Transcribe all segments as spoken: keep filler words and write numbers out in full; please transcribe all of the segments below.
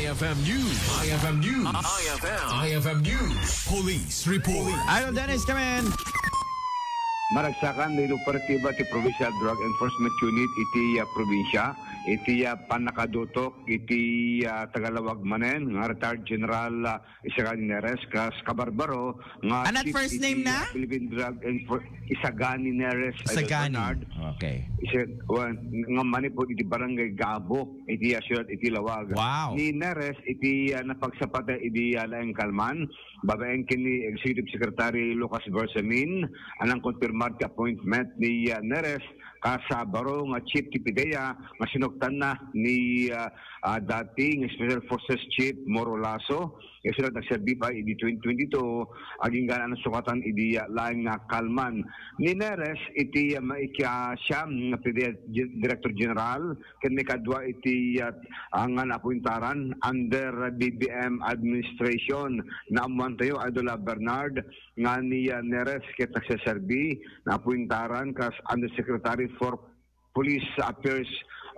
I F M News. I F M News. I F M. I F M News. Police report. Idol Dennis, come in. Maragsakan, nilupartiba ti Provincial Drug Enforcement Unit iti, ah, probinsya, iti, ah, pannakadutok iti, ah, tagalawag manen nga Retired General, ah, Isagani Neres kas kabarbaro nga Anat chief first iti, name na? ah, Philippine Drug Enfor-, Isagani Neres, Idol Isagani. Bernard. Okay. Isa, wan, nga manipod iti Barangay Gabok, iti, ah, siyudad iti Laoag. Wow. Ni Neres iti, ah, napagsapata idi, ah, laeng kalman, babaen ken ni Executive Secretary Lucas Bersamin, a nangkonfirmar ti appointment ni, ah, Neres kas, ah, baro nga chief ti PDEA nga sinuktanna ni, ah, ah, dati nga Special Forces Chief Moro Lasso. Isu nagserbi pay idi twenty twenty-two, agingga a nasukatan idi, ah, laeng nga kalman. Ni Neres iti, ah, maikasiam nga PDEA Gen-, Director General, ken maikadua iti, ah, ah, nga naapuentaran under BBM administration. Naammoantayo, Idol, ah, Bernard, nga ni, ah, Neres ket nagseserbi, naapuentaran kas Undersecretary for Police Affairs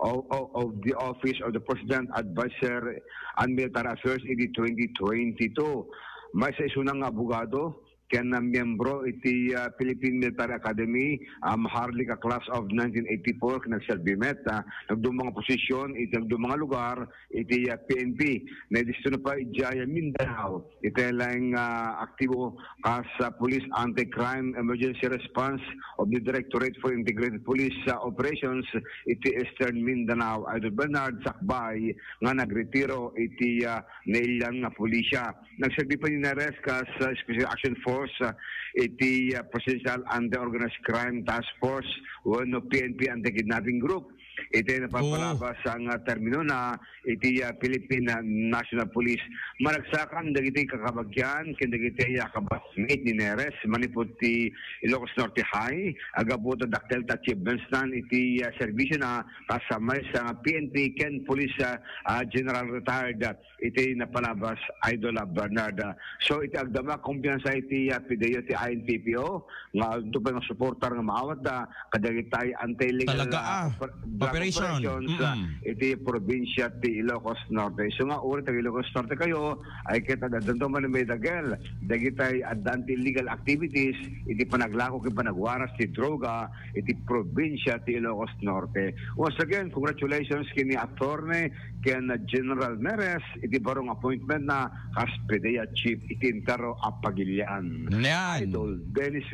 of, of, of the Office of the President, Advisor on Military Affairs idi twenty twenty-two. Maysa isuna nga abogado ken, ah, miyembro iti, ah, Philippine Military Academy, ah, maharlika class of nineteen eighty-four ken nagserbi met, ah, nagduma nga posisyon iti nagduma nga lugar iti, ah, P N P. Naidisto na pay idiay Mindanao. Iti laeng, ah, aktibo kas, ah, Police Anti-Crime Emergency Response of the Directorate for Integrated Police, ah, Operations iti Eastern Mindanao, Idol Bernard, sakbay nga nagretiro iti, ah, nailian nga pulisya. Nagserbi pay ni Neres kas, ah, Special Action Force, ah, iti, ah, Presidential Anti-Organized Crime Task Force wenno P N P Anti-Kidnapping Group. Iti napapalabas nga terminona iti, ah, Philippine, ah, National Police. Maragsakan dagiti kakabagian ken dagiti, ah, kabatmate ni Neres manipud ti Ilocos Norte High, aggapu ta dakkel ti achievements nan iti, ah, serbisyona, kas maysa nga P N P ken Police, ah, ah, General Retired, ah, iti napalabas, Idol, ah, Bernard. So, iti agdama kumpiyansa iti, ah, PDEA ti I N P P O, nga adda pay nga suportar nga maawatda kadagiti anti-illegal, Talaga, ah, ah, oper-, drug operation. Operations, ah, Mm-mm. iti probinsya ti Ilocos Norte. So nga, uri taga Ilocos Norte kayo, ay ket addanto man may dagel dagiti adda anti-illegal activities iti panaglako ken panagwaras ti droga iti probinsya ti Ilocos Norte. Once again, congratulations ken ni Attorney ken General Neres iti barong appointment na kas PDEA Chief iti entero a pagilian. Yan. Idol Dennis,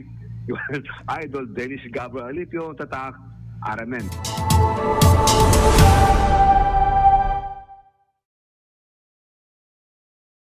Idol Dennis Gabriel Alipio, tatak, Aramen.